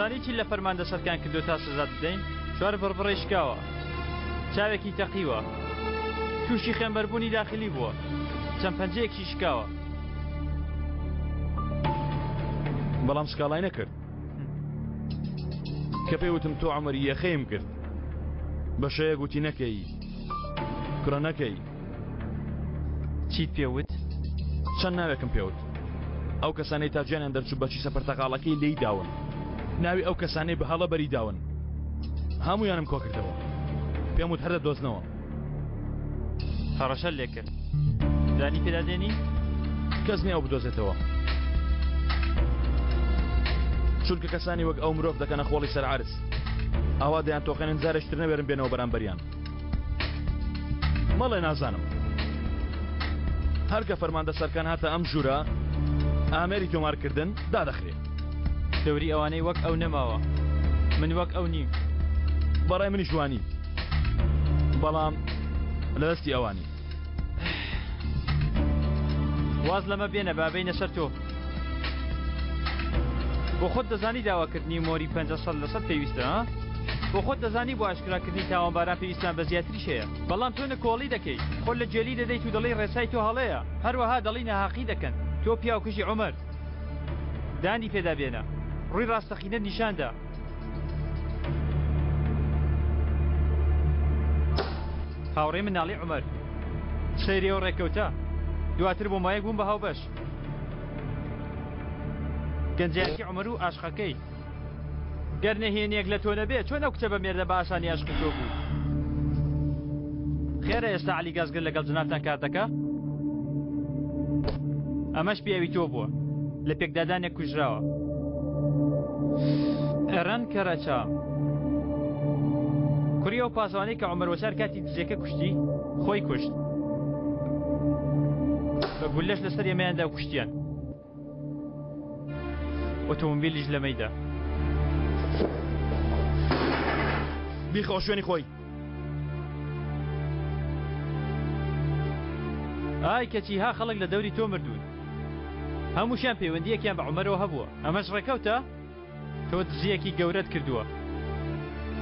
دەزانی چی لە فەرماندە سەرکان کردو تا سزات بدەین؟ چوار بڕبڕەی شکاوە، چاوێکی تەقیوە، تووشی خوێنبەربوونی داخلی بووە، چەند پەنجەیەکیشی شکاوە. بەڵام سکاڵای نەکرد. کە پێی وتم تۆ عومەری یەخەیم کرد. بە شەیەک وتی نەکەی، کوڕە نەکەی. چیت پێ وت؟ چەند ناوێکم پێ وت. ئەو کەسانەی تا گیانیان دەرچوو بە کیسە پرتەقاڵەکەی لێی داون. ناوی ئەو کەسانەی بە هەڵە بەری داون. هەموویانم کۆکردەوە. پێم وت هەر دەدۆزنەوە. هەڕەشەت لێ کرد. دانی پێدا دێنی؟ کەس نییە ئەو بدۆزێتەوە. چونکە کەسانی وەک ئەو مرۆڤ دەکەنە خۆڵی سەر عەرز. ئاوا دەیان تۆقێنن جارێکی تر نەوێرن بێنەوە بەرامبەریان. مەڵێ نازانم. هەر کە فەرماندە سەرکان هاتە ئەم ژوورە، ئامێری تۆمارکردن دادەخرێ. دەوری ئەوانەی وەک ئەو نەماوە. من وەک ئەو نیم. بەڕای منیش وانی. بەڵام لە دەستی ئەوانی. واز لەمە بێنە با بێینە سەر تۆ. بۆ خۆت دەزانی داواکردنی مۆری 500 لە سەد پێویستە ها؟ بۆ خۆت دەزانی بۆ ئاشکراکردنی تاوانباران پێویستمان بە زیاتریش هەیە بەڵام تۆ نکۆڵی دەکەی خۆت لە گێلی دەدەیت و دەڵێی ڕێسای تۆ هەڵەیە هەروەها دەڵێی ناهەقی دەکەن تۆ پیاوکوژی عومەر دانی پێدا بێنە ڕووی ڕاستەقینەت نیشاندا هاوڕێی مناڵی عومەر سەیری ئەو ڕێکەوتە دواتر بۆ مایەک بووم بە هاوبەش گەنجایەتی عومەر و ئاشقەکەی گەر نهێنیەک لە تۆ نەبێ چۆن ئەو کچە بە مێردە بە ئاسانی ئاشقی تۆ بوو خێرە ئێستا عەلی گازگر لەگەڵ جنابتان کار دەکا ئەمەش پیاوی تۆ بووە لە پێکدادانێک کوژراوە ئەرەن کەرەچا کوڕی ئەو پاسەوانەی کە عومەر وەسار کاتی دزیەکە کوشتی خۆی کوشت بە گولەش لەسەر ئێمەیاندا کوشتیان ئۆتۆمبیلیش لەمەیدا بیخەوە شوێنی خۆی ئای کەچی ها خەڵک لە دەوری تۆ مردوون هەمووشیان پەیوەندیەکیان بە عومەرەوە هەبووە ئەمەش ڕێکەوتە تۆ دزیەکی گەورەت کردووە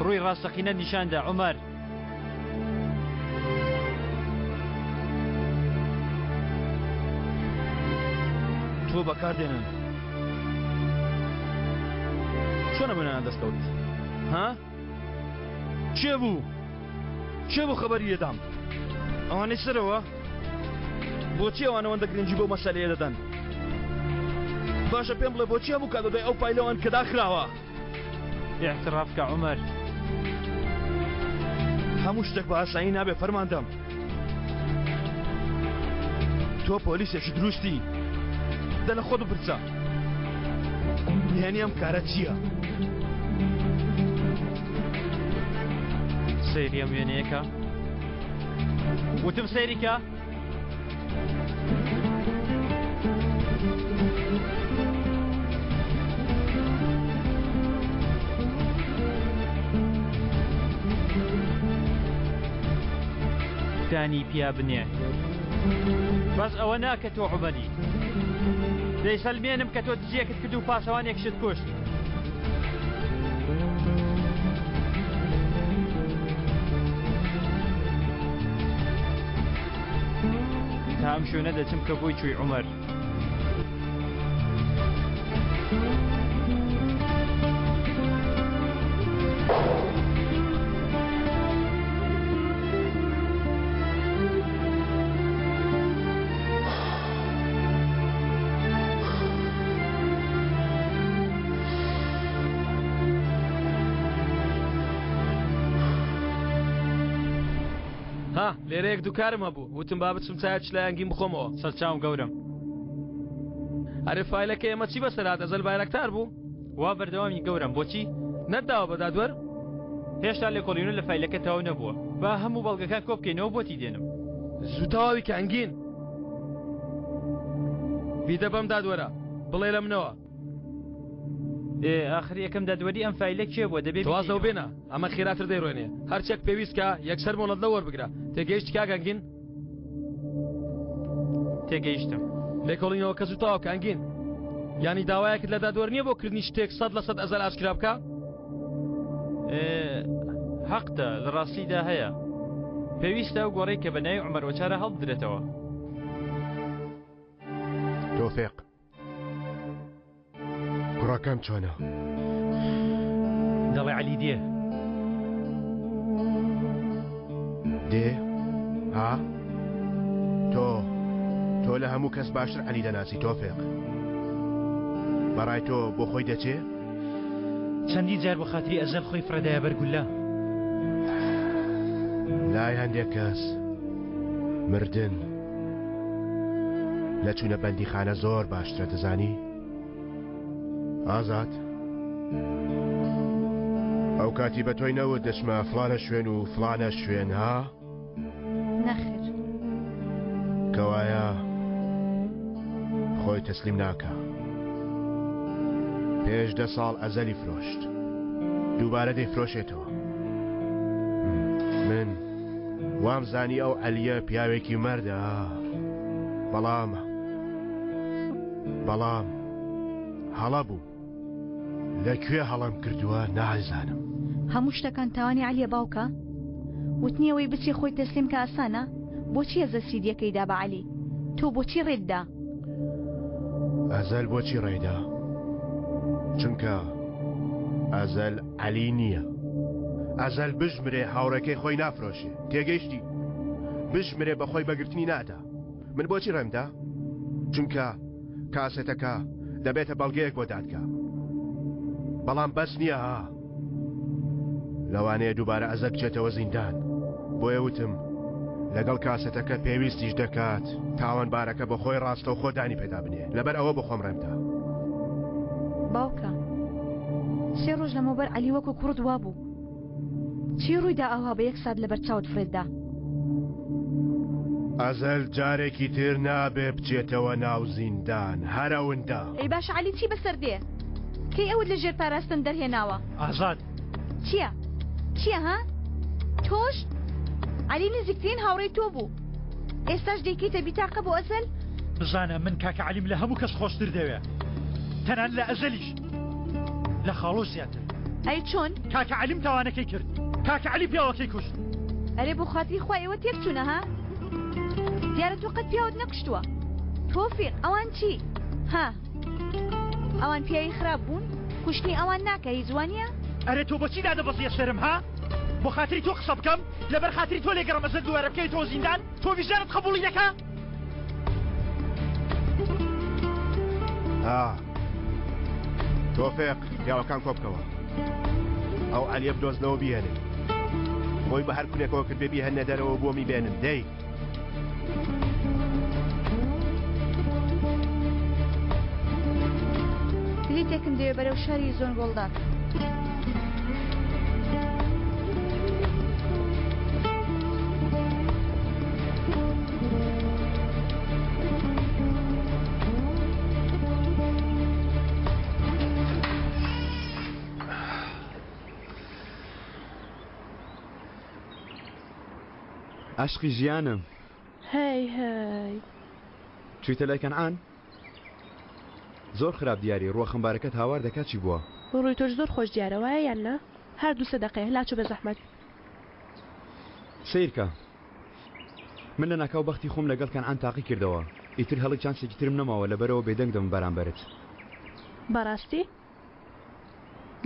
ڕووی ڕاستەقینە نیشاندا عومەر تۆ بەکاردێنن چۆنە بنیان دەستکەوت ها؟ کێ بوو؟ کێ بوو خەبەری لێدام؟ ئەوانەی سەرەوە؟ بۆچی ئەوان ئەوەندە گرنگی بەو مەسەلەیە دەدەن؟ باشە پێم بڵێ بۆچی هەموو کات بەدوای ئەو فایلەوەن کە داخراوە؟ اعتراف کە عومەر. هەموو شتێک بە ئاسایی نابێ فەرماندەم. تۆ پۆلیسێکی دروستی. دە لە خۆت بپرسە. نهێنی ئەم کارە چییە؟ سەیری ئەم وێنەیەکە وتم سەیری کە دانی پیا بنێ بەس ئەوە نا کە تۆ عومەری دەیسەلمێنم کە تۆ دزیەکت کرد و پاسەوانێکشت کوشت. تا ئەم شوێنە دەچم کە بۆی چووی عومەر. ها لێرە یەک دووکارم هەبوو وتم با بچم چایە چلایەنگیم بخۆمەوە سەرچاوم گەورەم ئەرێ فایلەکە ئێمە چی بەسەر هات ئەزەل بایرەکتار بوو وا بەردەوامی گەورەم بۆچی نەتداوە بە دادوەر هێشتا لێکۆڵینەوە لە فایلەکە تەواو نەبووە با هەموو بەڵگەکان کۆبکەینەوە بۆتی دێنم زوو تەواوی کە ئەنگین بیدە بەم دادوەرە بڵێ لە منەوە ئێ ئاخر یەکەم دادوەری ئەم فایلە کێ بووە دەبێ تواز لەو بێنە ئەمە خێراتر دەیڕۆێنێ هەرچێک پێویست کە یەکسەر مۆڵەت لە وەربگرە تێگەیشتی کاک ئەنگین تێگەیشتم لێکۆڵینەوە کەس و تەواو کە ئەنگین. یانی داوایەکت لە دادوەر نییە بۆ کردنی شتێک 100% ئەزەل ئاشکرا بکە؟ هەقتە لە ڕاستیدا هەیە. پێویستە ئەو گۆڕەی کە بە ناوی عومەر ئۆچارە هەڵبدرێتەوە. تۆفیق کوڕەکەم چۆنە؟ دەڵێ عەلی دێ. دێ؟ ها؟ تۆ تۆ لە هەموو کەس باشتر عەلی دەناسی تۆفیق. بەڕای تۆ بۆ خۆی دەچێ؟ چەندین جار بۆ خاتری ئەزەل خۆی فڕێدایە بەر گوللە. لای هەندێک کەس مردن لە چوونە بەندیخانە زۆر باشترە دەزانی؟ ئازاد ئەو کاتی بە تۆی نەوت دەچمە فڵانە شوێن و فڵانە شوێن ها؟ نەخێر. کەوایە خۆی تەسلیم ناکا. پێش دە ساڵ ئەزەلی فرۆشت. دووبارە دەیفرۆشێتەوە. من وام زانی ئەو عەلیە پیاوێکی مەردە. بەڵام بەڵام هەڵە بوو. لە کوێ هەڵەم کردووە نازانم. هەموو شتەکان تاوانی عەلیە باوکە؟ وتنی ئەوەی بچێ خۆی تەسلیم کە ئاسانە؟ بۆچی ئەزەل سیدیەکەی دا بە عەلی؟ تۆ بۆچی ڕێت دا؟ ئەزەل بۆچی ڕێی دا؟ چونکە ئەزەل عەلی نییە. ئەزەل بشمرێ هاوڕێکەی خۆی نافرۆشێ. تێگەیشتی؟ بشمرێ بە خۆی بەگرتنی نادا. من بۆچی ڕێم دا؟ چونکە کاسێتەکە دەبێتە بەڵگەیەک بۆ دادگا. بەڵام بەس نییە ها. لەوانەیە دووبارە ئەزەل بچێتەوە زیندان. بۆیە وتم لەگەڵ کاسێتەکە پێویستیش دەکات تاوانبارەکە بە خۆی ڕاستەوخۆ دانی پێدا بنێ. لەبەر ئەوە بۆ خۆم ڕێم دا. باوکە سێ ڕۆژ لەمەوبەر عەلی وەکو کوڕت وابوو. چی ڕوویدا ئاوها بە یەک سات لەبەر چاوت فڕێت دا؟ ئەزەل جارێکی تر نابێ بچێتەوە ناو زیندان هەر ئەوندە. ئەی باشە عەلی چی بەسەر دێ؟ کەی ئەوت لە ژێر پاراستن دەرهێناوە؟ ئازاد. چیە؟ چیە ها؟ تۆش؟ عەلی نزیکترین هاوڕێی تۆ بوو ئێستاش دەیکەیتە بیتاقە بۆ ئەزەل؟ بزانە من کاکە عەلیم لە هەموو کەس خۆشتر دەوێ تەنانەت لە ئەزەلیش. لە خاڵۆش زیاتر. ئەی چۆن؟ کاکە عەلیم تاوانەکەی کرد. کاکە عەلی پیاوەکەی کوشت. ئەرێ بۆ خاتری خوا ئێوە تێک چوونە ها؟ دیارە تۆ قەت پیاوت نەکوشتووە. تۆفیق ئەوان چی؟ ها؟ ئەوان پیاوی خراپ بوون؟ کوشتنی ئەوان ناکا هیچ وانییە؟ ئەرێ تۆ بۆچی دادەبەزیە سەرم ها؟ بۆ خاتری تۆ قسە بکەم؟ لەبەر خاتری تۆ لێگەڕم ئەزەل دووارە بکەویتەوە زیندان؟ تۆ ویژدانت قبوڵی دەکا؟ ها تۆفێق پیاوەکان کۆ بکەوە ئەو عەلیە بدۆزنەوە بیهێنن خۆی بە هەر کونێکەوە کردبێ بیهێنە دەرەوە بۆمی بێنن دەی بلیتێکم دەوێ بەرەو شاری زۆنگۆڵداک. عەشقی ژیانم. هەی هەی. چوویتە لای کەنعان؟ زۆر خراپ دیاری، ڕووە خەمبارەکەت هاوار دەکات چی بووە؟ ڕووی تۆش زۆر خۆش دیارە وایە یان نا؟ هەر دوو سێ دەقەیە لاچۆ بێزەحمەت. سەیرکە من لەناکاو بەختی خۆم لەگەڵ کەنعان تاقی کردەوە ئیتر هەڵی چانسێکی ترم نەماوە لەبەرئەوە بێدەنگ دەبم بەرامبەرت. بەڕاستی؟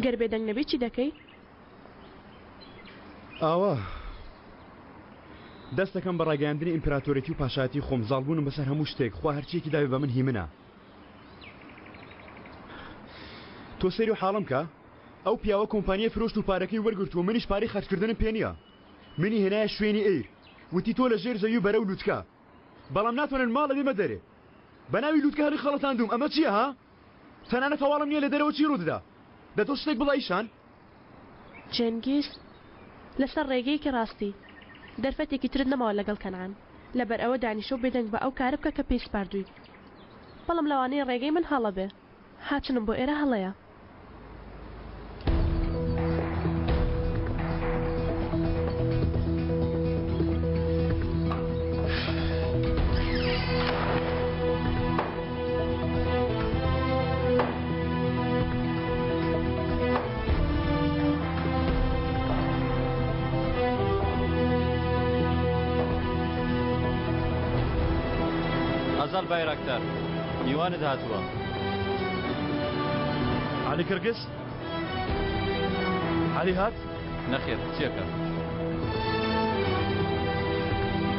گەر بێدەنگ نەبی چی دەکەی؟ ئاوا دەست دەکەم بە ڕاگەیاندنی ئیمپراتۆرێتی و پاشایەتی خۆم، زاڵبوونم بەسەر هەموو شتێک، خوا هەرچییەکی دابێ بە من هی منە. تۆ سەیری حاڵم کە، ئەو پیاوە کۆمپانیای فرۆشت و پارەکەی وەرگرت و منیش پارەی خەرجکردنم پێ نییە. منی هێنایە شوێنی ئەیر، وتی تۆ لە ژێر زەوی و بەرەو لوتکە. بەڵام ناتوانن ماڵە بێمە دەرێ. بە ناوی لوتکە هەڵیخەڵەتاندووم، ئەمە چییە ها؟ تەنانەت هەواڵم نییە لە دەرەوە چی ڕوودەدا. دە تۆ شتێک بڵێ ئیشان. جەنگیز، لەسەر ڕێگەیەکی ڕاستی. دەرفەتێکی ترت نەماوە لەگەڵ کەنعان. لەبەر ئەوە دانیشە و بێدەنگ بە ئەو کارە بکە کە پێی سپاردووی. بەڵام لەوانەیە ڕێگەی من هەڵە بێ. هاتنم بۆ ئێرە هەڵەیە. ئازال بایراکتار میوانت هاتووە. عەلی کرگز؟ عەلی هات؟ نەخێر کچێکە.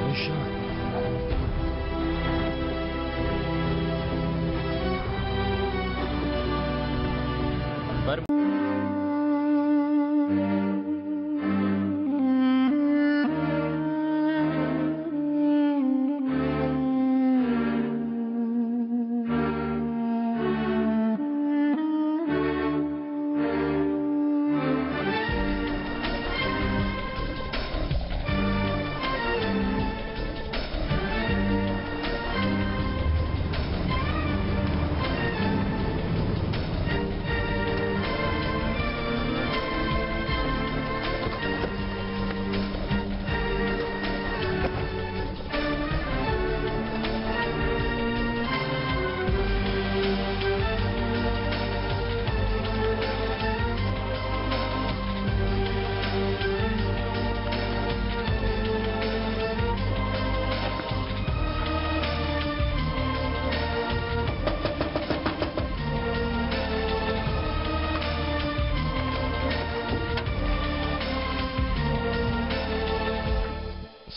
نیشان. فەرموو.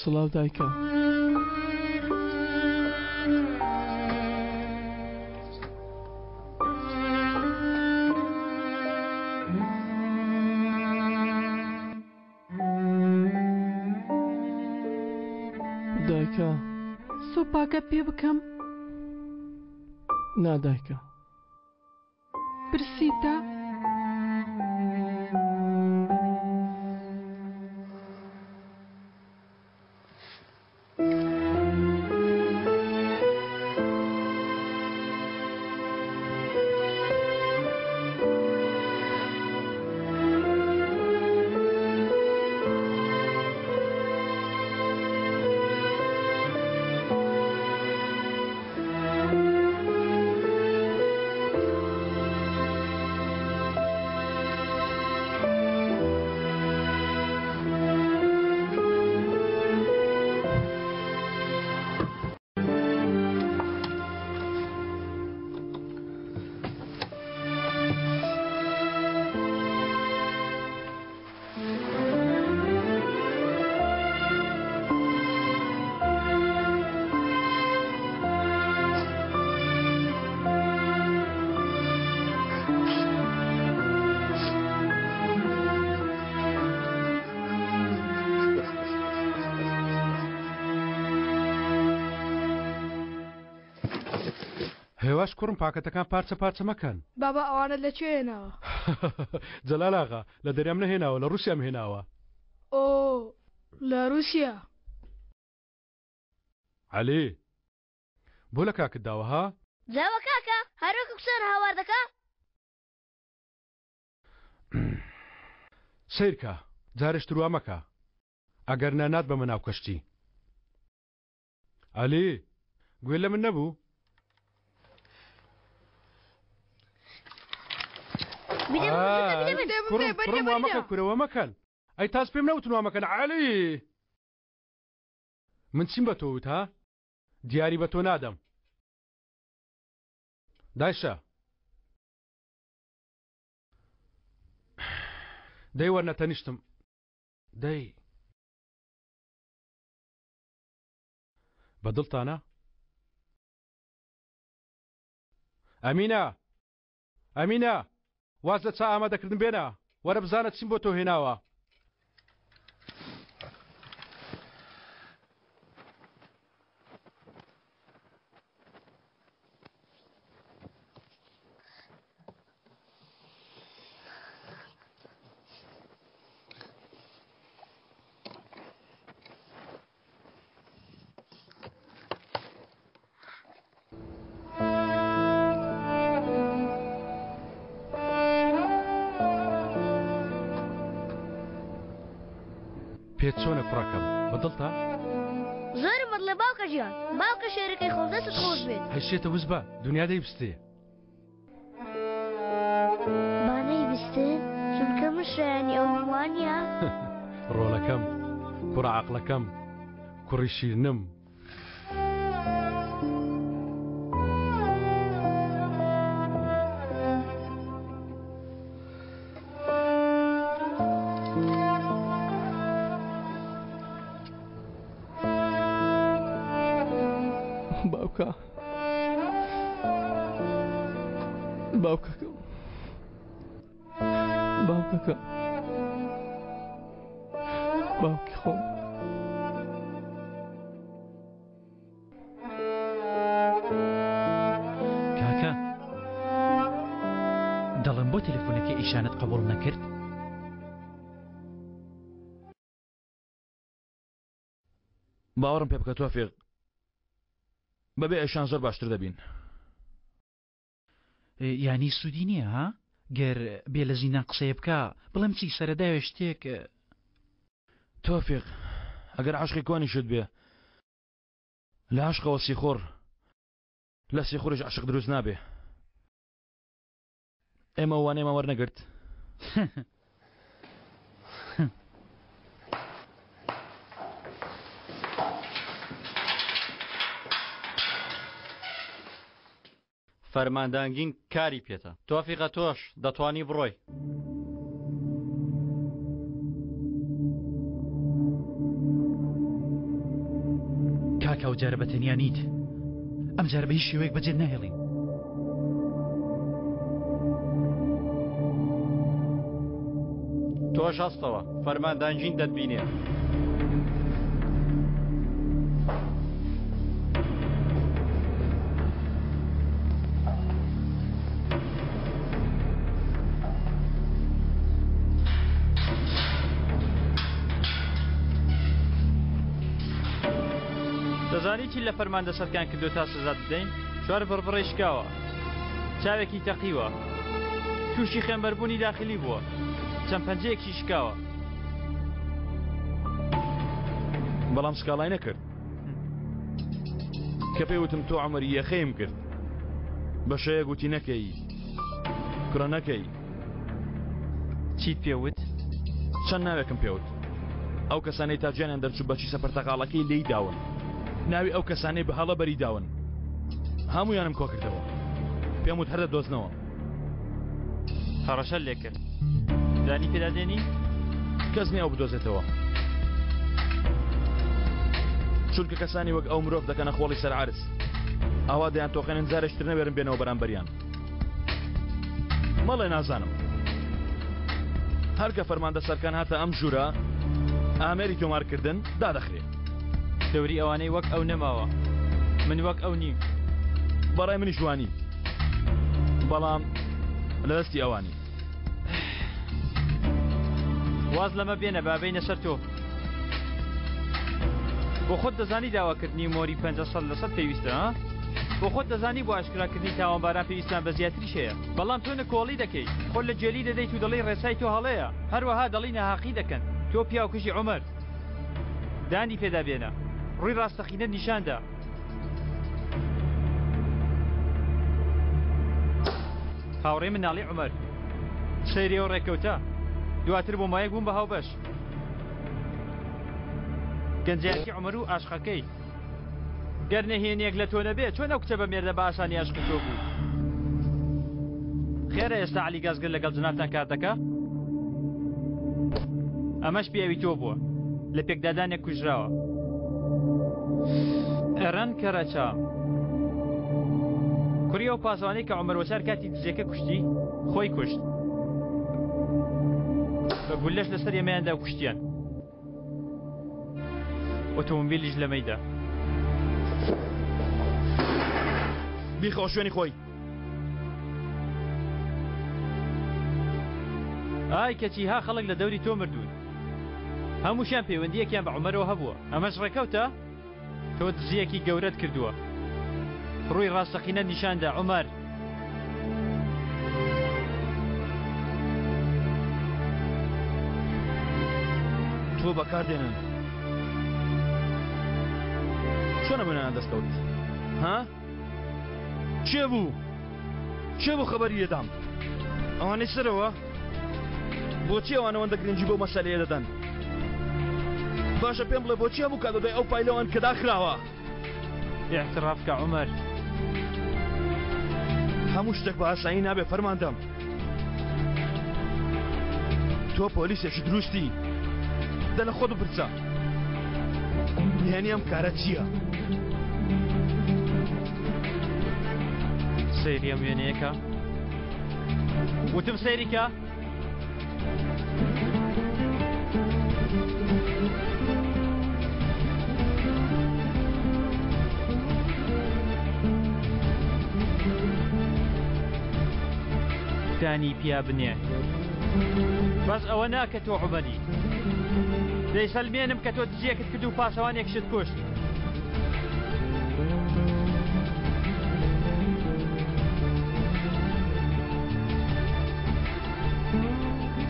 سڵاو دایکە. دایکە. سۆپاکە پێ بکەم؟ نا دایکە. برسیتە؟ هێواش کوڕم پاکەتەکان پارچە پارچە مەکەن. بابا ئەوانەت لە کوێ هێناوە؟ جەلال ئاغا، لە دەریام نەهێناوە لە ڕووسیام هێناوە. ئۆ لە ڕووسیا. عەلی بۆ لە کاکت داوە ها؟ جاوە کاکە هەر وەکو کچان هاوار دەکا؟ سەیرکە جارێش تر وا مەکە ئەگەر نا ناتبەمە ناو کەشتی. عەلی گوێ لە من نەبوو؟ کوڕم وا مەکە کورە وا مەکەن ئەی تاس پێم نەوتن وا مەکەن عەلی من چیم بە تۆ وت ها دیاری بە تۆ نادەم دایشە دەی وەرنە تەنیشتم دەی بە دڵتانە؟ ئەمینە! ئەمینە! واز لە چا ئامادەکردن بێنە، وەرە بزانە چیم بۆ تۆ هێناوە. پێت چۆنە کوڕەکەم بەدڵتە؟ زۆرم بەدڵێ باوکە گیان باوکە شێرەکەی خۆم دەستت خۆش بێت هەی شێتە وز بە دنیا دەیبستێ. با نەیبستن چونکە من شایانی ئەوم وانیە؟ ڕۆڵەکەم کوڕە عەقڵەکەم کوڕی شیرنم. باوکە باوکەکەم باوکەکەم باوکی خۆم کاکە دەڵێم بۆ تەلەفۆنەکەی ئیشانت قبوڵ نەکرد؟ باوەڕم پێ بکە تۆفیق بەبێ ئەشان زۆر باشتر دەبین. یانی سوودی نییە ها؟ گەر بێ لە زیندان قسەیە بکا بڵێم چی سەرەداوێ شتێک. تۆفیق ئەگەر عەشقی کۆنیشت بێ لە عەشقەوە سیخوڕ لە سیخوڕیش عەشق دروست نابێ. ئێمە وانەیەمان وەرنەگرت؟ فەرماندە ئەنگین کاری پێتە. تۆفیقە تۆش دەتوانی بڕۆی. کاکە ئەو جارە بە تەنیا نیت. ئەم جارە بە هیچ شێوەیەک بەجێت ناهێڵین. تۆش هەستەوە، فەرماندە ئەنگین دەتبینێ. دەزانی چی لە فەرماندە سەرکان کردو تا سزات بدەین؟ چوار بڕبڕەی شکاوە، چاوێکی تەقیوە، تووشی خوێنبەربوونی داخلی بووە، چەند پەنجەیەکیشی شکاوە. بەڵام سکاڵای نەکرد. کە پێی وتم تۆ عومەری یەخەیم کرد بە شەیە گوتی نەکەی کوڕە نەکەی. چیت پێ وت؟ چەند ناوێکم پێ وت. ئەو کەسانەی تا گیانیان دەرچوو بە کیسە پرتەقاڵەکەی لێی داون. ناوی ئەو کەسانەی بە هەڵە بەری داون. هەموویانم کۆ کردەوە. پێم وت هەر دەدۆزنەوە. هەڕەشەت لێ کرد. دانی پێدا دێنی؟ کەس نییە ئەو بدۆزێتەوە. چونکە کەسانی وەک ئەو مرۆڤ دەکەنە خۆڵی سەر عەرز. ئاوا دەیانتۆقێنن جارێکی تر نەوێرن بێنەوە بەرامبەریان. مەڵێ نازانم. هەر کە فەرماندە سەرکان هاتە ئەم ژوورە، ئامێری تۆمارکردن دادەخرێ. دەوری ئەوانەی وەک ئەو نەماوە. من وەک ئەو نیم. بەڕای منیش وانی. بەڵام لە دەستی ئەوانی. واز لەمە بێنە با بێینە سەر تۆ. بۆ خۆت دەزانی داواکردنی مۆری 500% پێویستە ها؟ بۆ خۆت دەزانی بۆ ئاشکراکردنی تاوانباران پێویستمان بە زیاتریش هەیە بەڵام تۆ نکۆڵی دەکەی خۆت لە گێلی دەدەیت و دەڵێی ڕێسای تۆ هەڵەیە هەروەها دەڵێی ناهەقی دەکەن تۆ پیاوکوژی عومەر دانی پێدا بێنە ڕووی ڕاستەقینەت نیشاندا. هاوڕێی مناڵی عومەر سەیری ئەو ڕێکەوتە دواتر بۆ مایەک بووم بە هاوبەش گەنجایەتی عومەر و ئاشقەکەی گەر نهێنیەک لە تۆ نەبێ چۆن ئەو کچە بە مێردە بە ئاسانی ئاشقی تۆ بوو خێرە ئێستا عەلی گازگر لەگەڵ جنابتان کار دەکا ئەمەش پیاوی تۆ بووە لە پێکدادانێک کوژراوە ئەرەن کەرەچا کوڕی ئەو پاسەوانەی کە عومەر وەچار کاتی دزیەکە کوشتی خۆی کوشت بە گولەش لەسەر ئێمەیاندا کوشتیان ئۆتۆمبیلیش لەمەیدا. بیخەوە شوێنی خۆی. ئای کەچی ها خەڵک لە دەوری تۆ مردوون هەمووشیان پەیوەندییەکیان بە عومەرەوە هەبووە ئەمەش ڕێکەوتە؟ تۆ دزییەکی گەورەت کردووە ڕووی ڕاستەقینەت نیشاندا عومەر. تۆ بەکاردێنن چۆن ئەمەیان دەستکەوت ها؟ کێ بوو؟ کێ بوو خەبەری لێدام؟ ئەوانەی سەرەوە؟ بۆچی ئەوان ئەوەندە گرنگی بەو مەسەلەیە دەدەن؟ باشە پێم بڵێ بۆچی هەموو کات بەدوای ئەو فایلەوەن کە داخراوە؟ ئیعتراف کە عومەر. هەموو شتێک بە ئاسایی نابێ فەرماندەم. تۆ پۆلیسێکی دروستی. دە لە خۆت بپرسە. نهێنی ئەم کارە چییە؟ سەیری ئەم وێنەیەکە وتم سەیری کە دانی پیا بنێ بەس ئەوە نا کە تۆ عومەری دەیسەلمێنم کە تۆ دزیەکت کرد و پاسەوانێکشت کوشت.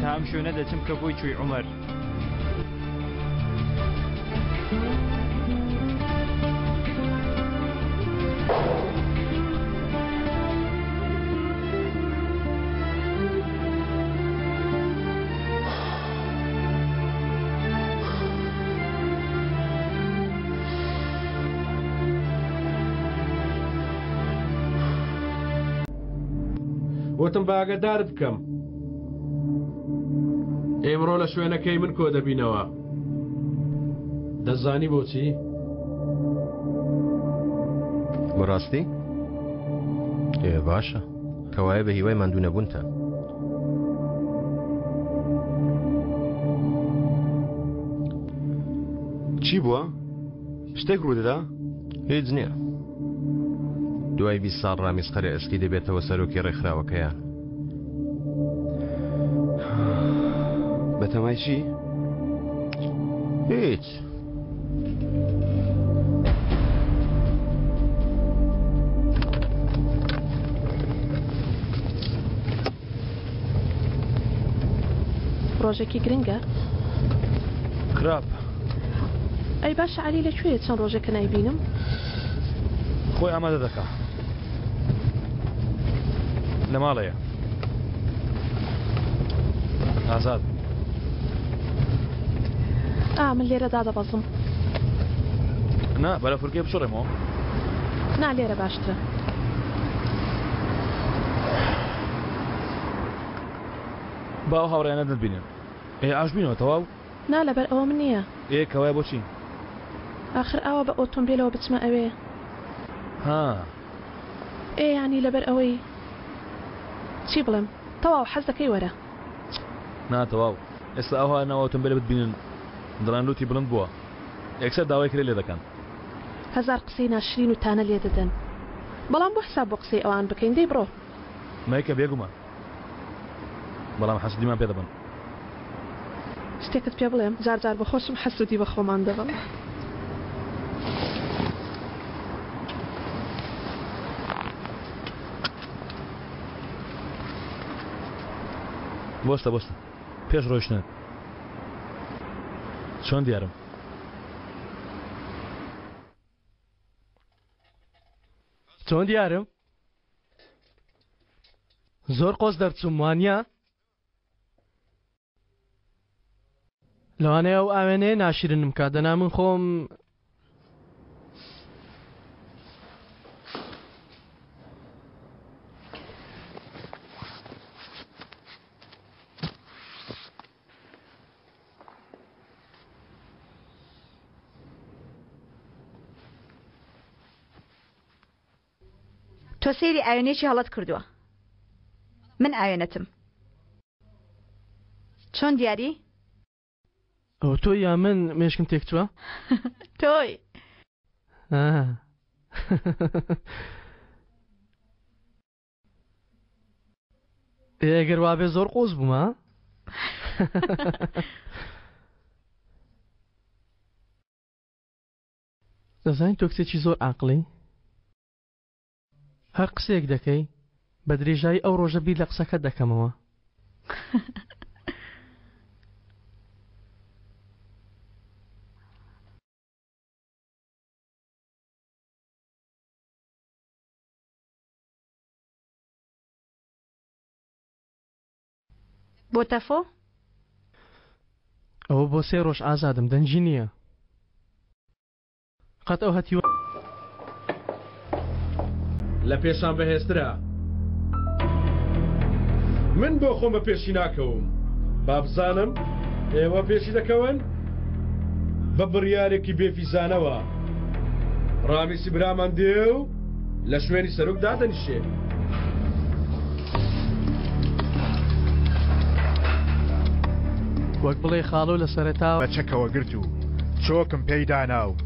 تا ئەم شوێنە دەچم کە بۆی چووی عومەر. وتم با ئاگادارت بکەم ئێمڕۆ لە شوێنەکەی من کۆ دەبینەوە دەزانی بۆچی؟ بەڕاستی؟ ئێ باشە کەوایە بە هیوای ماندوو نەبوونتان. چی بووە؟ شتێک ڕوودەدا؟ هیچ نییە. دوای 20 ساڵ ڕامیز قەرە ئەسکی دەبێتەوە سەرۆکی ڕێکخراوەکەیان. بەتەمای چی؟ هیچ. ڕۆژێکی گرنگە؟ خراپ. ئەی باشە عەلی لە کوێیە چەند ڕۆژێکە نایبینم؟ خۆی ئامادە دەکا. لە ماڵەیە. ئازاد. ئا من لێرە دادەبەزم. نا بەرە فورکەی بچڕێمەوە. نا لێرە باشترە. با ئەو هاوڕێیانەت نەتبینن. ئێ ئاش بینەوە تەواو؟ نا لەبەر ئەوەم نییە. ئێ کەوایە بۆچی؟ ئاخر ئاوا بە ئۆتۆمبێلەوە بچمە ئەوێ. ها. ئێ یانی لەبەر ئەوەی چی بڵێم تەواو حەز دەکەی وەرە. نا تەواو ئێستا ئەوها ناو ئۆتۆمبێلە بتبینن دەڵێن لوتی بڵند بووە یەکسەر داوای کرێ لێ دەکەن. هەزار قسەی ناشرین و تانە لێ دەدەن بەڵام بۆ حساب بۆ قسەی ئەوان بکەین دەی بڕۆ. مەیکە بێگومان بەڵام حەسودیمان پێ دەبەن. شتێکت پێ بڵێم جار جار بە خۆشم حەسودی بە خۆمان دەبەم. بۆستە بۆستە پێش ڕۆیشتنت چۆن دیارم؟ چۆن دیارم؟ زۆر قۆز دەرچووم وانە؟ لەوانەیە ئەو ئاوێنەیە ناشرنم کا دەنا من خۆم تۆ سەیری ئاوێنەیەکی هەڵەت کردووە من ئاوێنەتم چۆن دیاری؟ ئەوە تۆی یا من مێشکم تێکچووە؟ تۆی. ئێ گەر وابێ زۆر قۆز بوومە دەزانی تۆ کچێکی زۆر عاقڵی هەر قسەیەک دەکەی بە درێژایی ئەو ڕۆژە بیر لە قسەکەت دەکەمەوە. بۆ تەفۆ؟ ئەوە بۆ سێ ڕۆژ ئازادم دەنگی نییە. قەت ئەو هەتیوە. لە پێشان بەهێزترە. من بۆ خۆم بە پێشی ناکەوم. با بزانم ئێوە پێشی دەکەون؟ بە بڕیارێکی بێفیزانەوە ڕامیسی برامان دێ و لە شوێنی سەرۆک دادەنیشێ. وەک بڵێی خاڵۆ لە سەرەتاوە. بە چەکەوە گرت و چۆکم پێی دانا و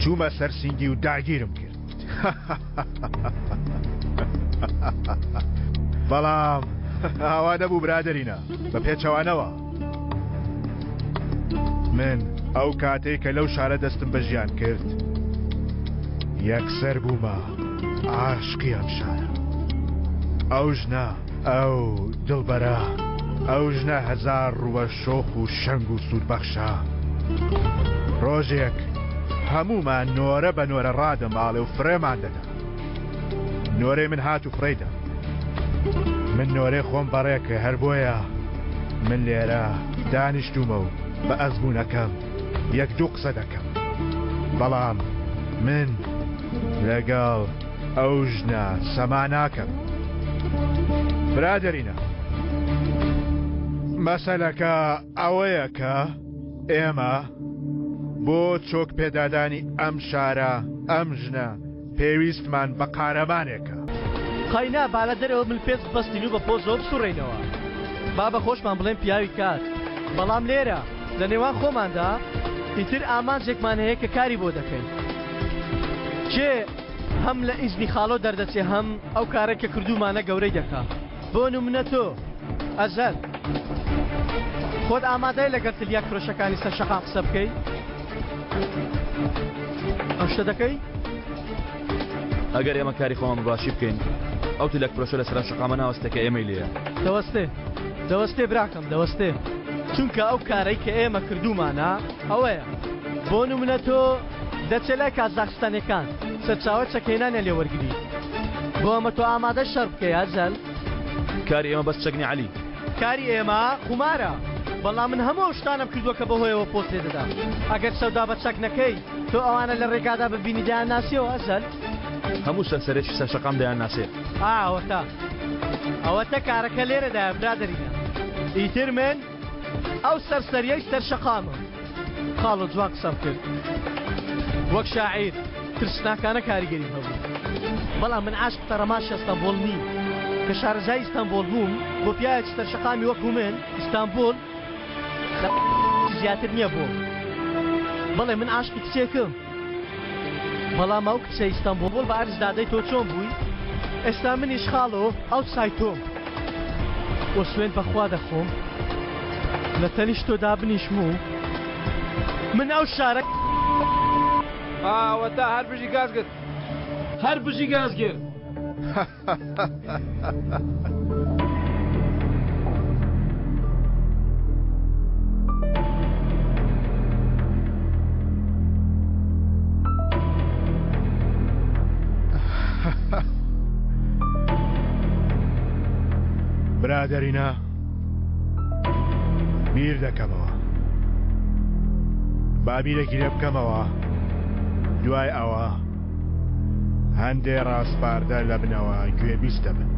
چوومە سەر سینگی و داگیرم کرد. بەڵام ئاوا نەبوو برادەرینە، بە پێچەوانەوە. من ئەو کاتەی کە لەو شارە دەستم بە ژیان کرد، یەکسەر بوومە عاشقی ئەم شارە. ئەو ژنە، ئەو دڵبەرە، ئەو ژنە هەزار ڕووە شۆخ و شەنگ و سوودبەخشە. ڕۆژێک هەموومان نۆرە بە نۆرە ڕادەماڵێ و فڕێمان دەدا. نۆرەی من هات و فڕێی دا. من نۆرەی خۆم بەڕێ کرد، هەر بۆیە من لێرە دانیشتوومە و بە ئەزموونەکەم یەک دوو قسە دەکەم. بەڵام من لەگەڵ ئەو ژنە سەما ناکەم. برادەرینە مەسەلەکە ئەوەیە کە ئێمە بۆ چۆک پێدادانی ئەم شارە ئەم ژنە پێویستمان بە قارەمانێکە. قەینا با لە دەرەوە ملپێچ ببەستین و بە پۆزەوە بسوڕێینەوە. با بە خۆشمان بڵێین پیاوی کار. بەڵام لێرە، لە نێوان خۆماندا، ئیتر ئامانجێکمان هەیە کە کاری بۆ دەکەین. کێ هەم لە ئیزنی خاڵۆ دەردەچێ هەم ئەو کارەی کە کردوومانە گەورەی دەکا. بۆ نمونە تۆ، ئەزەل، خۆت ئامادەی لەگەڵ تلیاک فرۆشەکانی سەر شەقام قسە بکەی؟ ئەو شتە دەکەی؟ ئەگەر ئێمە کاری خۆمان بە باشی بکەین، ئەو تلیاک فرۆشە لەسەر ئەم شەقامە ناوەستێ کە ئێمەی لێیە. دەوەستێ، دەوەستێ براکەم، دەوەستێ. چونکە ئەو کارەی کە ئێمە کردوومانە ئەوەیە. بۆ نمونە تۆ دەچێ لای کازاخستانیەکان سەرچاوەی چەکهێنانیان لێ وەرگری. بۆ ئەمە تۆ ئامادەی شەڕ بکەی ئەزەل؟ کاری ئێمە بەس چەک نیە عەلی. کاری ئێمە قومارە. بەڵام من هەموو ئەو شتانەم کردووە کە بەهۆیەوە پۆست لێ دەدام. ئەگەر سەودا بە چەک نەکەی، تۆ ئەوانە لە ڕێگادا ببینی دەیانناسیەوە ئەزەل؟ هەموو سەرسەرێکی سەر شەقام دەیانناسێ. ئا ئەوەتا. ئەوەتە کارەکە لێرەدایە برادەرینە. ئیتر من ئەو سەرسەریەی سەر شەقامم. خاڵۆ جوان قسەم کرد. وەک شاعیر ترسناکانە کاریگەریم هەبوو. بەڵام من عاشقی تەڕەماشی ئەستەنبوڵ نیم. کە شارەزای ئیستەنبوڵ بووم، بۆ پیاوێکی سەر شەقامی وەکو من، ئیستانبوڵ لە زیاتر نییە بۆم. بەڵێ من عاشقی کچێکم. بەڵام ئەو کچەی ئیستەنبوڵ بە عەرز دادەی تۆ چۆن بووی؟ ئێستا منیش خاڵۆ ئەو سای تۆم. وە سوێند بەخوا دەخۆم لە تەنیشت تۆ دابنیشم و من ئەو شارە. ئەوەتا هەر بژی گازگر. هەر بژی گازگر. برادەرینە بیر دەکەمەوە با بیرێکی لێ بکەمەوە دوای ئەوە هەندێ ڕاسپاردە لە بنەوە گوێبیست دەبن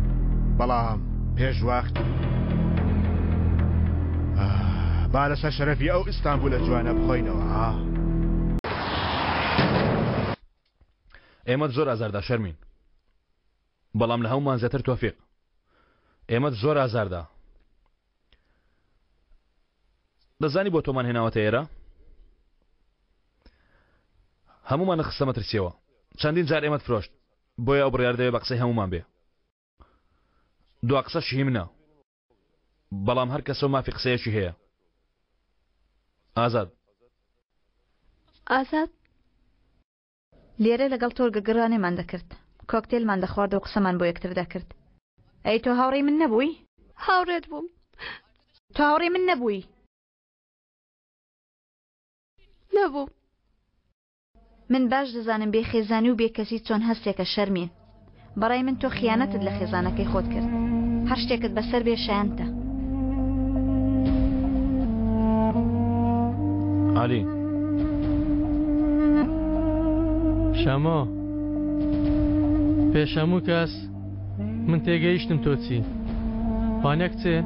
بەڵام پێش وەخت با لەسەر شەرەفی ئەو ئیستانبولە جوانە بخۆینەوە ها. ئێمەت زۆر ئازاردا شەرمین بەڵام لە هەموومان زیاتر تۆفیق ئێمەت زۆر ئازاردا دەزانی بۆ تۆمان هێناوەتە ئێرە هەموومان خستە مەترسیەوە چەندین جار ئێمەت فرۆشت بۆیە ئەو بڕیار دەوێ بە قسەی هەموومان بێ دوا قسەش هی منە بەڵام هەر کەسەو مافی قسەیەکی هەیە ئازاد. ئازاد. لێرە لەگەڵ تۆلگە گڕانێمان دەکرد، کۆکتێلمان دەخوارد و قسەمان بۆ یەکتر دەکرد. ئەی تۆ هاوڕێی من نەبووی؟ هاوڕێت بووم. تۆ هاوڕێی من نەبووی؟ نەبووم. من باش دەزانم بێ خێزانی و بێ کەسی چۆن هەستێکە شەرمین. بەڕای من تۆ خیانەتت لە خێزانەکەی خۆت کرد. هەر شتێکت بەسەر بێ شایەنتە. عەلی. شەمۆ پێش هەموو کەس من تێگەیشتم تۆ چی وانە کچێ؟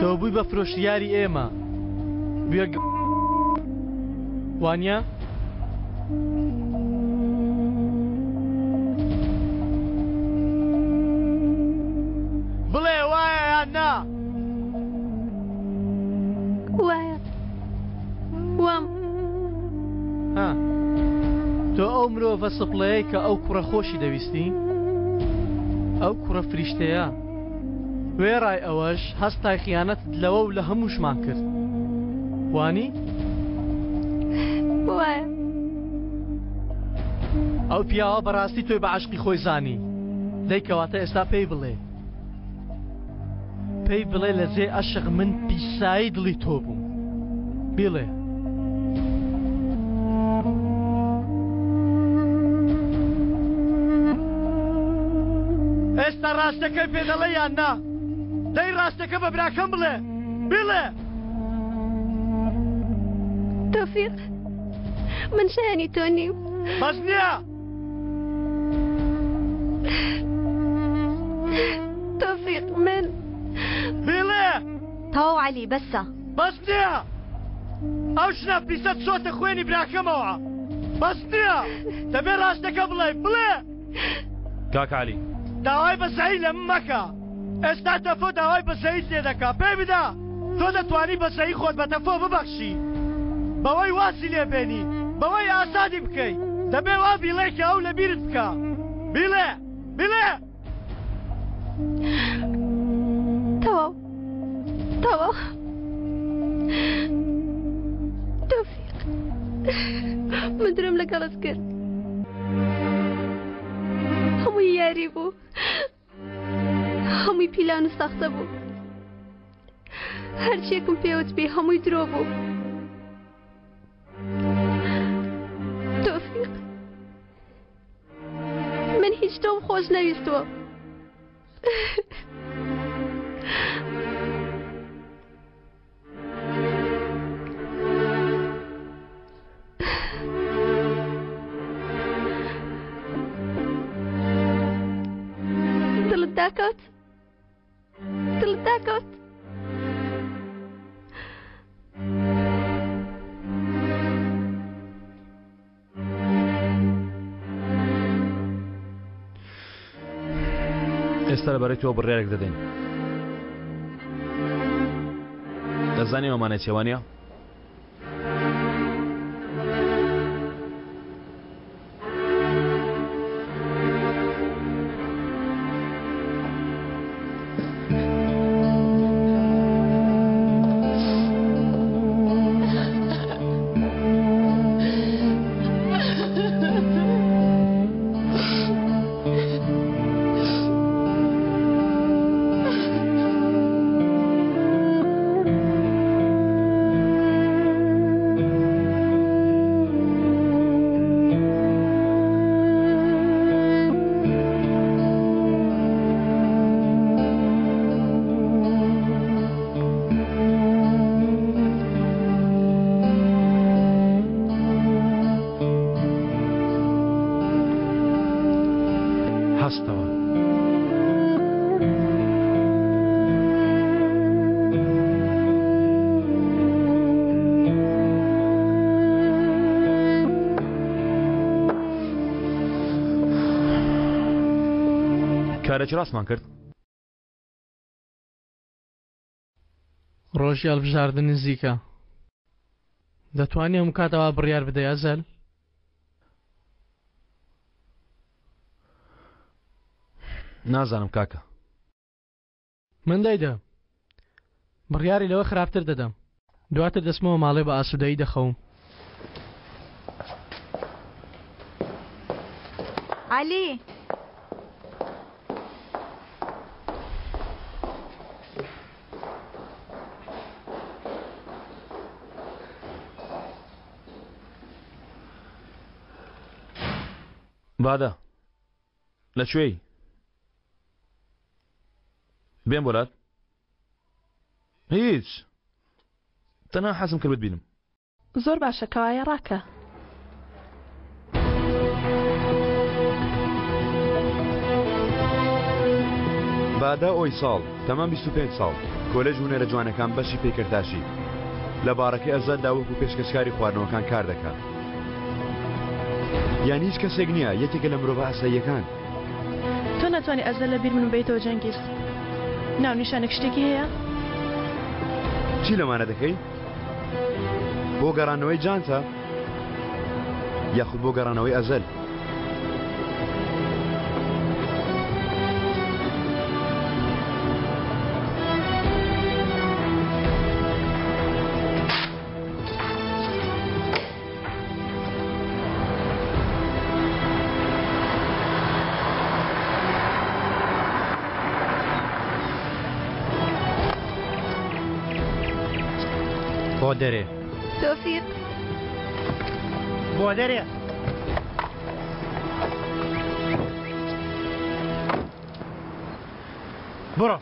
تۆ بووی بە فرۆشیاری ئێمە بوویە وانە؟ یان نا؟ وایە وام. ها تۆ ئەو مرۆڤە سپڵەیەی کە ئەو کوڕە خۆشی دەویستی؟ ئەو کوڕە فریشتەیە. وێڕای ئەوەش هەستای خیانەتت لەوە و لە هەمووشمان کرد. وانی؟ وایە. ئەو پیاوە بەڕاستی تۆی بە عەشقی خۆی زانی. دەی کەواتە ئێستا پێی بڵێ. پێی بڵێ لە جێ ئەشق من پیسایی دڵی تۆ بووم. بیڵێ. ئێستا ڕاستەکەی پێ دەڵێ یان نا؟ دەی ڕاستەکە بە براکەم بڵێ. بیڵێ. تۆفیق من شایانی تۆ نیم. بەس نییە. تۆفیق من بیڵێ. تەواو عەلی بەسە. بەس نییە ئەو ژنە پیسە چۆتە خوێنی براکەمەوە بەس نییە دەبێ ڕاستەکە بڵێ بڵێ. کاک عەلی. داوای بەزەیی لە من مەکە ئێستا تەفۆ داوای بەزەییت لێ دەکا پێی بدە تۆ دەتوانی بەزەیی خۆت بە تەفۆ ببەخشی بەوەی وازی لێ بێنی بەوەی ئازادی بکەی دەبێ وا بیڵێ کە ئەو لەبیرت بکا بیڵێ بیڵێ. تەواو تەواو تۆفیق من درۆم لەگەڵت کرد هەمووی یاری بوو هەمووی پیلان و ساختە بوو هەرچیەکم پێوت بێ هەمووی درۆ بوو تۆفیق من هیچ تۆم خۆش نەویستووە دڵت داکەوت دڵت داکەوت ئێستا لەبارەی تۆ بڕیارێک دەدەین دەزانی ئەمانە چێوانە هەستەوە. کارێکی ڕاستمان کرد. ڕۆژی هەڵبژاردن نزیکە دەتوانی هەموو کات ئەوا بڕیار بدەی ئەزەل؟ نازانم کاکە. من دەیدەم بڕیاری لەوە خراپتر دەدەم دواتر دەچمەوە ماڵێ بە ئاسوودەیی دەخەوم. عەلی. بادە لە کوێی؟ بێم بۆلات؟ هیچ تەنها حەزم کرد بتبینم. زۆر باشە کەوایە ڕاکە. بادە ئۆیساڵ، تەمەن 25 ساڵ، کۆلێژ هونەرە جوانەکان بەشی پەیکەرتاشی، لە باڕەکەی ئەزەلدا وەکو پێشکەشکاری خواردنەوەکان کار دەکات. یان هیچ کەسێک نییە، یەکێکە لە مرۆڤە ئاساییەکان. تۆ ناتوانی ئەزەل لە بیر من ببەیتەوە جەنگیز. ناونیشانێک شتێکی هەیە؟ چی لەمانە دەکەی؟ بۆ گەڕانەوەی جانتا یاخود بۆ گەڕانەوەی ئەزەل؟ بۆ دەرێ تۆفیق بۆ دەرێ بڕۆ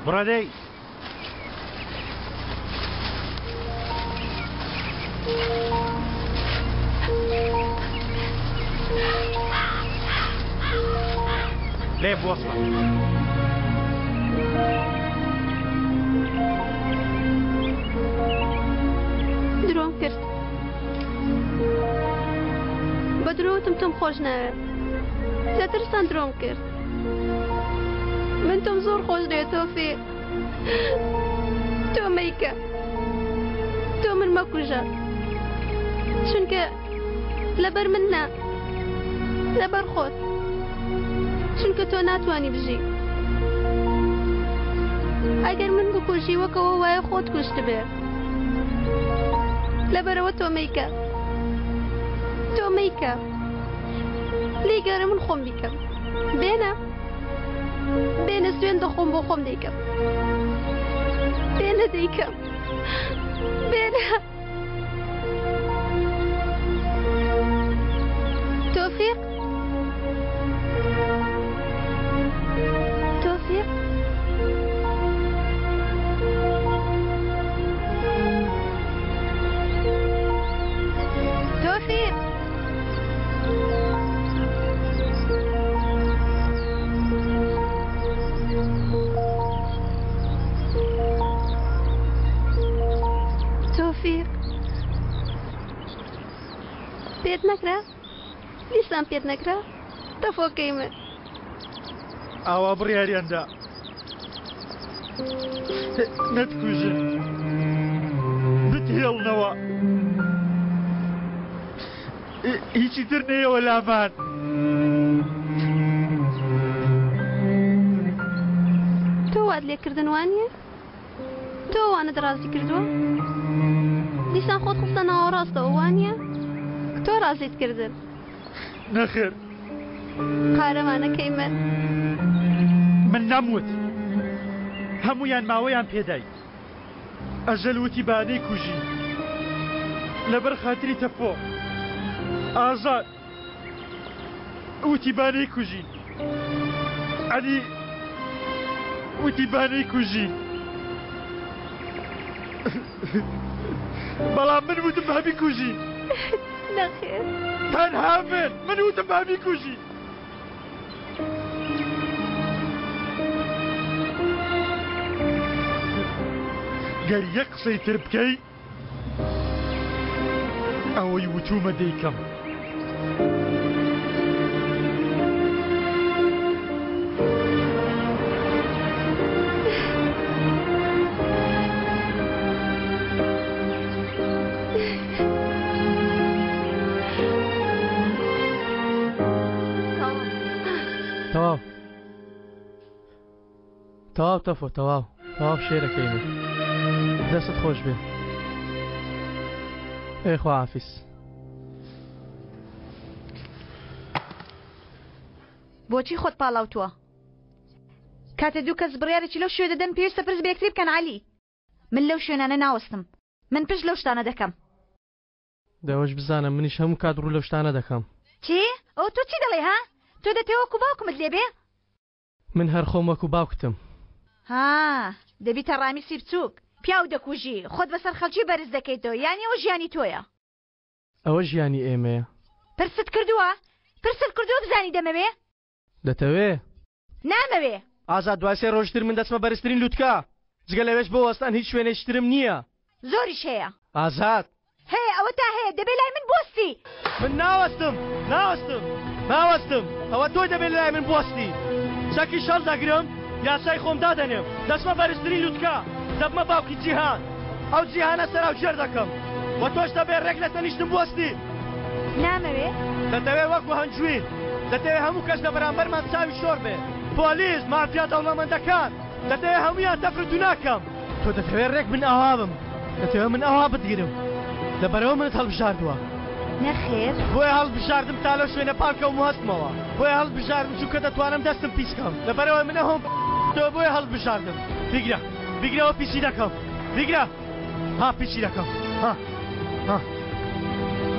بڕۆ دەی. لێ بوەستە. درۆم کرد بە درۆ وتم تۆم خۆش ناوێ لە ترسان درۆم کرد من تۆم زۆر خۆش دەوێت تۆفیق تۆ مەیکە تۆ من مەکوژە چونکە لەبەر من نا لەبەر خۆت چونکە تۆ ناتوانی بژی ئەگەر من بکوژی وەکەوە وایە خۆت کوشتبێ لەبەرەوە تۆ مەیکە تۆ مەیکە لێگەرە من خۆم بیکەم بێنە بێنە سوێن دەخۆم بۆ خۆم دەیکەم بێنە دەیکەم بێنە تۆفیق تۆفیق تۆفیق تۆفیق پێت نەکرا دیسان پێت نەکرا تەفۆکەی من ئاوا بڕیاریاندا نەتکوژن بتهێڵنەوە هیچی تر نەیەوە لامان. تۆ وات لێکردن وانیە؟ تۆ وانت ڕازی کردووە؟ دیسان خۆت خستە ناوەڕاستەوە وانیە؟ تۆ ڕازیت کردن. نەخێر. قارەمانەکەی من. من نەموت. هەموویان ماوەیان پێدای. ئەژەل وتی با نەیکوژین لەبەر خاتری تەپۆ. ئازاد وتی با نەیکوژین. عەلی وتی با نەیکوژین. بەڵام من وتم با بیکوژین. نەخێر. تەنها من من وتم با بیکوژین. گەر یەک قسەی تر بکەی ئەوەی وتومە دەیکەم. تەواو تەواو تەفۆ تەواو تەواو شێرەکەی من دەستت خۆش بێ ئێ خواحافیز. بۆچی خۆت پاڵاوتووە؟ کاتێ دوو کەس بڕیارێکی لەو شوێ دەدەن پێویستە پرس بە یەکتری بکەن عەلی من لەو شوێنانە ناوەستم من پشت لەو شتانە دەکەم. دەوەش بزانە منیش هەموو کات ڕوو لەو شتانە دەکەم. چی؟ ئەوە تۆ چی دەڵێی ها؟ تۆ دەتەوێ وەکو باوکمت لێ بێ؟ من هەر خۆم وەکو باوکتم. ها دەبیتە ڕامیسی بچووک پیاو دەکوژی خۆت بەسەر خەڵکی بەرز دەکەیتەوە یانی ئەوە ژیانی تۆیە. ئەوە ژیانی ئێمەیە. پرست کردووە؟ پرست کردووە بزانی دەمەوێ؟ دەتەوێ؟ نامەوێ. ئازاد دوای سێ ڕۆژی تر من دەچمە بەرزترین لوتکە. جگە لەوێش بۆ وەستان هیچ شوێنێکی ترم نییە. زۆریش هەیە. ئازاد. هەیە ئەوەتا هەیە دەبێ لای من بوەستی. من ناوەستم ناوەستم ناوەستم ئەوە تۆی دەبێ لای من بوەستی. چەکیش هەڵدەگرم یاسای خۆم دادەنێم دەچمە بەرزترین لوتکە دەبمە باوکی جیهان ئەو جیهانە سەراوژێر دەکەم و تۆش دەبێ ڕێک لە تەنیشتم بوەستی. نامەوێ. دەتەوێ وەکو هەنجوین دەتەوێ هەموو کەس لە بەرامبەرمان چاوی شۆڕ بێ پۆلیس مافیا دەوڵەمەندەکان دەتەوێ هەموویان تەفر و دونا کەم. تۆ دەتەوێ ڕێک من ئاوا بم دەتەوێ من ئاوا بتگرم لەبەرئەوە منت هەڵبژاردووە. نەخێر. بۆیە هەڵتبژاردم تا لەو شوێنە پاڵکەوم و هەستمەوە بۆیە هەڵتبژاردم چونکە دەتوانم دەستم پیس کەم لەبەرئەوەی من ئەوم تۆ بۆیە هەڵتبژاردم بیگرە بیگرەوە پیسی دەکەم بیگرە ها پیسی دەکەم ها ها.